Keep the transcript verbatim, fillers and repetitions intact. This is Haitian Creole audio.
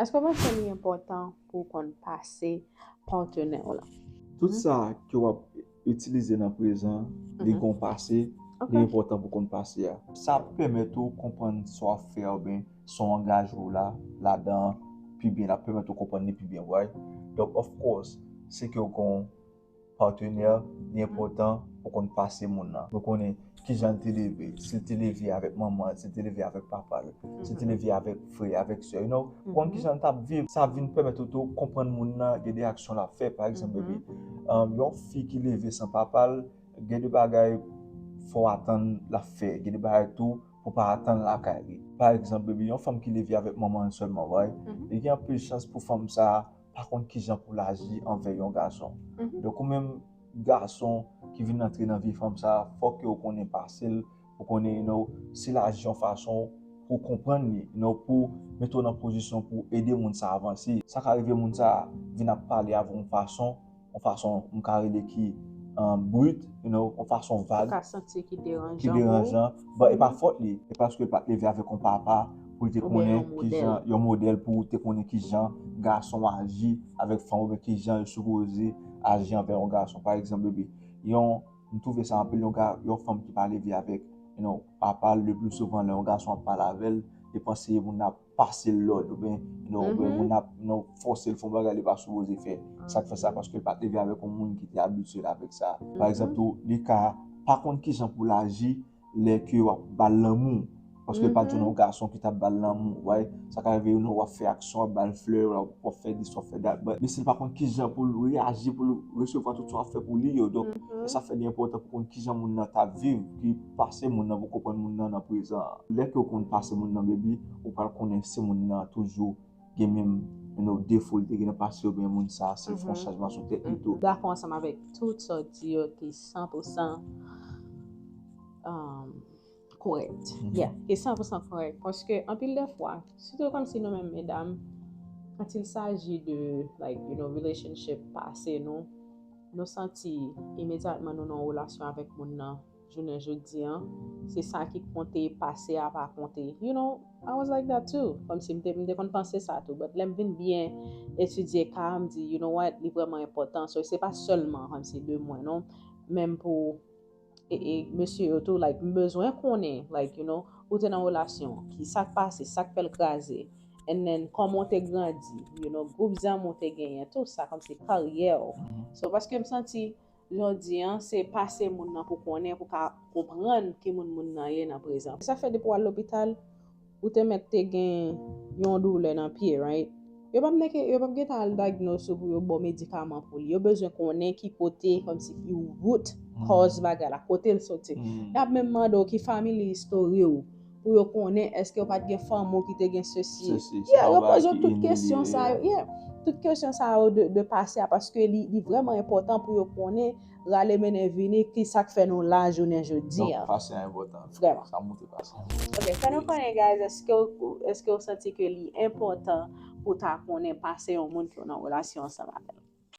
Èske w panse li enpòtan pou w konn pase patnè w lan? Tout sa ke w ap itilize nan prezan, li gon pase, li enpòtan pou konn pase a. Sa ap pèmèt ou konprann sa w ap fè a oubyen sa w angaje w la, ladan an pi byen, l ap pèmèt ou konprann li pi byen, right? Donk, of course, se ke w gon patnè, li enpòtan pou konn pase moun nan. Pou konnen kijan l te leve, si l te leve avèk manman l, si l te leve avèk papa l, si l te leve avèk frè, avèk sè, you know, pou konn kijan l t ap viv. Sa vin pèmèt ou tou konprann moun nan, gen de aksyon l ap fè. Pa egzanp, baby, um, yon fi ki leve san papa l, gen de bagay fò w atann l ap fè, gen de bagay tou pou pa atann lakay li. Pa egzanp, baby, yon fanm ki leve avèk manman l sèlman, right? Li gen anpil chans pou fanm sa a pa konn kijan pou l aji anvè yon gason. Donk, ou menm gason ki vin antre nan vi fanm sa a, fòk ke w konnen pase l, pou konnen, you know, si l aji yon fason pou w konprann li, you know, pou mete w nan pozisyon pou ede moun sa a avanse. Sa ka rive moun sa a vin ap pale avè w yon fason, yon fason m ka rele ki, um, brit, you know, yon fason vag, Ou ka santi ki deranjan pou ou. But e pa fòt li, e paske l pa t leve avèk yon papa pou l te Oubyen konnen yon modèl. Kijan, yon modèl pou te konnen kijan gason aji avèk fanm oubyen kijan yo sipoze aji anvè yon gason. Pa egzanp, baby, yon, m twouve sa anpil, yon ga, yon fanm ki pa leve avèk, you know, papa l, le pli souvan lè yon gason ap pale avè l, li panse moun nan ap pase l lòd oubyen, you know, oubyen moun nan ap, you know, fòse l fè yon bagay li pa sipoze fè. Sa k fè sa? Paske l pa t leve avèk yon moun ki te abitye l avèk sa. Pa egzanp tou, li ka pa konn kijan pou l aji lè ke w ap ba l lanmou. Paske l pa t jwenn yon gason ki t ap ba l lanmou, right? Sa ka rive, you know, w ap fè aksyon, w ap ba l flè, w ap, w ap fè dis, w ap fè dat. But, men si l pa konn kijan pou l reyaji, pou l resevwa tout sa w ap fè pou li yo. Donk, sa fè li enpòtan pou konn kijan moun nan t ap viv, ki pase moun nan pou konprann moun nan nan prezan an. Lè ke w konn pase moun nan, baby, ou pral konnen si moun nan toujou gen menm, you know, defo li te gen nan pase oubyen moun sa a, si l fè yon chanjman sou tèt li tou. Dakò ansanm avèk tout sa w di yo ki san pou san, um, kòrèk. Yeah, ki san pou san kòrèk. Paske anpil de fwa, sitou kòmsi nou menm medam, quand il s'agit de, like, you know, relationship pase nou, nou santi imedyatman nou nan yon relasyon avèk moun nan, jounen jodi an, se sa ki konte, pase a pa konte. You know, I was like that too. Kòmsi m te, m te konn panse sa tou. But lè m vin byen etidye ka a, m di, you know what, li vrèman enpòtan. So, se pa sèlman kòmsi de mwen, non. Menm pou e, e, mesye yo tou, like, m bezwen konnen, like, you know, ou te nan relasyon, ki sa k pase, sa k fè l kraze. And then, kòman w te grandi, you know, gwoup zanmi w te genyen, tou sa, kòmsi karyè w. So, paske m santi, jodi an, se pase moun nan pou konnen, pou ka konprann ki moun moun nan ye nan prezan. Sa fè depi w al lopital, ou te mèt te gen yon doulè nan pye, right? Yo p ap neke, yo p ap gentan al diagnose ou pou yo ba w medikaman pou li. Yo bezwen konnen ki kote, kòmsi ki root cause bagay la, kote l soti. Y ap menm mande w ki family history w, pou yo konnen èske w pa t gen fanmi w ki te gen sesi. Yeah, yo poze w tout kesyon sa yo. Yeah. Tout kesyon sa yo de, de pase a, paske li, li vrèman enpòtan pou yo konnen rale mennen vini ki sa k fè nou la jounen jodi an. Donk, pase a enpòtan. Vrèman. Sa montre pase a. Ok, fè nou konnen, guys, èske w, èske w santi ke li enpòtan pou w ta konnen pase yon moun ke w nan relasyon ansanm avè l?